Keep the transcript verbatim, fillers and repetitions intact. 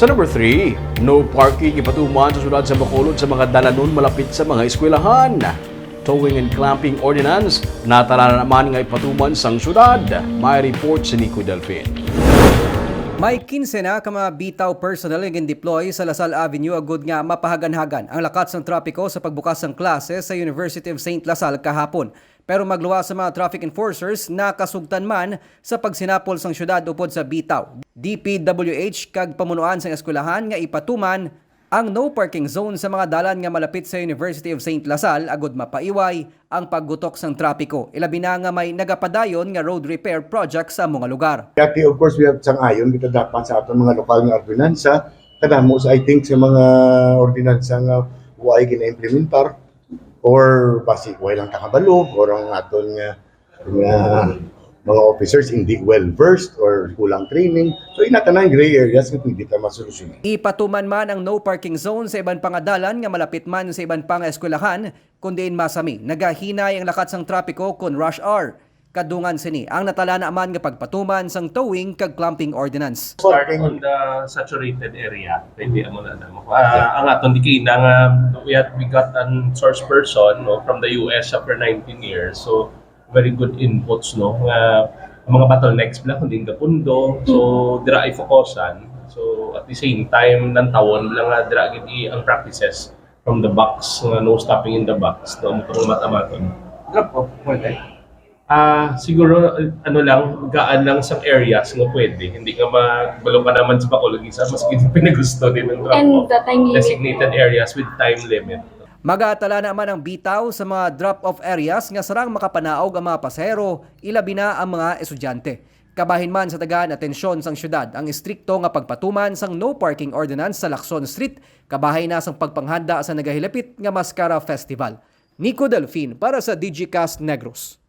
Sa number three, no parking ipatuman sa syudad sa Bacolod sa mga dalanon malapit sa mga eskwelahan. Towing and clamping ordinance, natala na naman nga ipatuman sang syudad. May report si Nico Delfin. May kinse na ka mga bitaw personnel nga gin-deploy sa Lasal Avenue agud nga mapahagan-hagan ang lakat sang trapiko sa pagbukas sang klase sa University of Saint Lasal kahapon. Pero magluwas sa mga traffic enforcers, nakasugtan man sa pagsinapol sang syudad upod sa bitaw, D P W H kag pamunuan sang eskwelahan nga ipatuman ang no parking zone sa mga dalan nga malapit sa University of Saint Lasal agud mapaiway ang paggutok sang trapiko, ilabi na nga may nagapadayon nga road repair project sa amo nga lugar. Kaya of course, we have sang-ayon kita dapat sa aton mga lokal nga ordinansa. Kadamo sa, I think, sa mga ordinansa nga way gina-implementar or basi way lang takabalo or ang aton nga, nga mga officers hindi well versed or kulang training. So, ina tanan gray areas nga pwede ta masolusyonan. Ipatuman man ang no parking zone sa iban pa nga dalan nga malapit man sa iban pa nga eskwelahan, kun diin masami nagahinay ang lakat sang trapiko kon rush hour. Kadungan sini ang natala na man nga pagpatuman sang towing kag clamping ordinance. Start on the saturated area. Pwede amo na namo. Ah, ang aton di kay na nga we had, we got an source person, no, from the U S after nineteen years. So very good inputs, no, nga ang mga bottlenecks bala kung din gapundo. So dira ay focusan. So at the same time, nantawon lang nga dira gid i- ang practices from the box, nga no stopping in the box, no, mo pang mata-maton. Drop off, pwede. Ah, siguro, ano lang, gaan lang sa areas nga pwede. Hindi nga magbalo ka naman sa Bacolod, isa mas gid pinagusto din ang drop And off. the time limit. Designated areas with time limit. Magatala na man ang bitaw sa mga drop-off areas nga sarang makapanaog ang mga pasahero, ilabi na ang mga estudyante. Kabahin man sa tagaan atensyon sang syudad ang istrikto nga pagpatuman sang no parking ordinance sa Lacson Street, kabahin na sang pagpanghanda sa nagahilapit nga Mascara Festival. Nico Delfin para sa Digicast Negros.